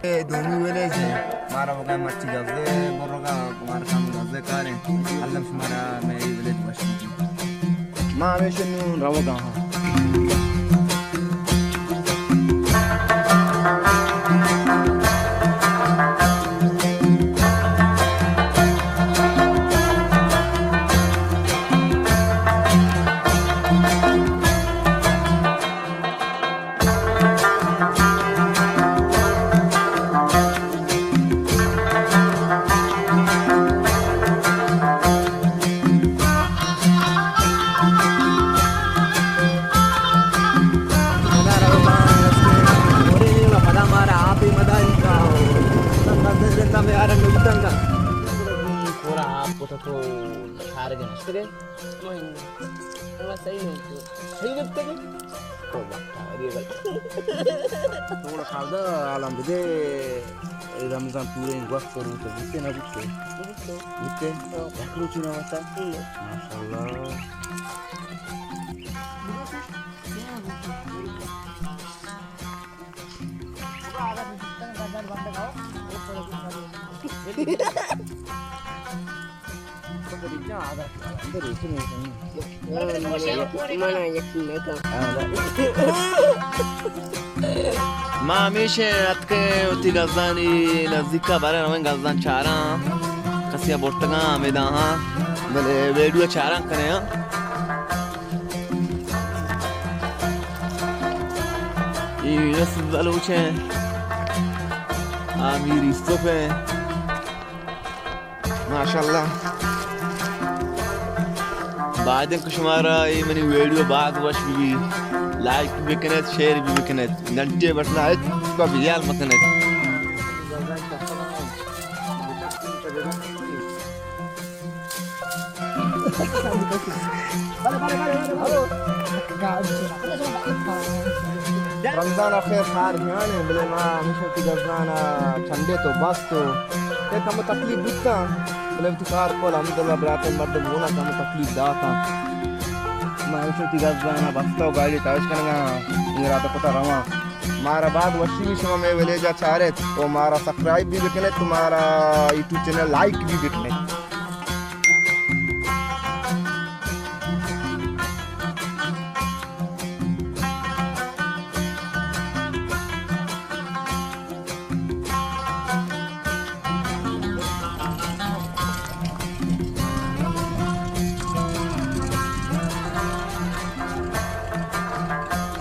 اے دومی ویلیج اِنت، مارا وگا مرچی گزے برگا، مارا کم گزے کاریں۔ اللہ شمارا مئے اے ویلیج وش بی۔ ما ہمیشہ نوں روگا ہاں۔ پورا آپ کو تو چارگ نشتگے۔ ما انگا۔ ما صحیح نہ تو۔ صحیح نہ تو۔ تو بکا، یہ غلط۔ تو کھادا عالم بدے، رمضان پورے وقت پر تو بوتے نہ بوتے۔ بوتے؟ ہاں۔ یک روچی نہ ہوتا؟ ہوں۔ ماشاءاللہ۔ من یقین نہ کناں۔ ما ہمیشہ اتکیں وتی گزانی نزیکا، بارے رویں گزان چاراں، کسیا برتگاں ہمیدا ہاں، بلے ویڈیو چاراں کنے ہاں۔ اے یونس بلوچ ایں، آ میر یوسف ایں۔ ماشاءاللہ۔ باید انت کہ شمارا اے منی ویڈیو باز وش بی، لائک بھی بکنیت، شیئر بھی بکنیت، گھنٹی بٹنا ہچ بے ہیال مکنیت۔ رمضان ءَ خیر سار بیان ایں، بلے ما ہمیشہ وتی گزان ءَ چنڈے تو بس تو اے کم تکلیف بوتاں، بلے وتی کار کول الحمدللہ براتیں مردم گونا کم تکلیف داتاں۔ ما ہمیشہ وتی گزان ءَ بستہ و گاڑی تاوش کنگا آں، اے ارادہ کتا رواں۔ مارا باز وشی بی شما مئے ویلیج ءَ چاریت و مارا سبسکرائب بھی بکنیت و مارا یوٹیوب چینل لائک بھی بکنیت۔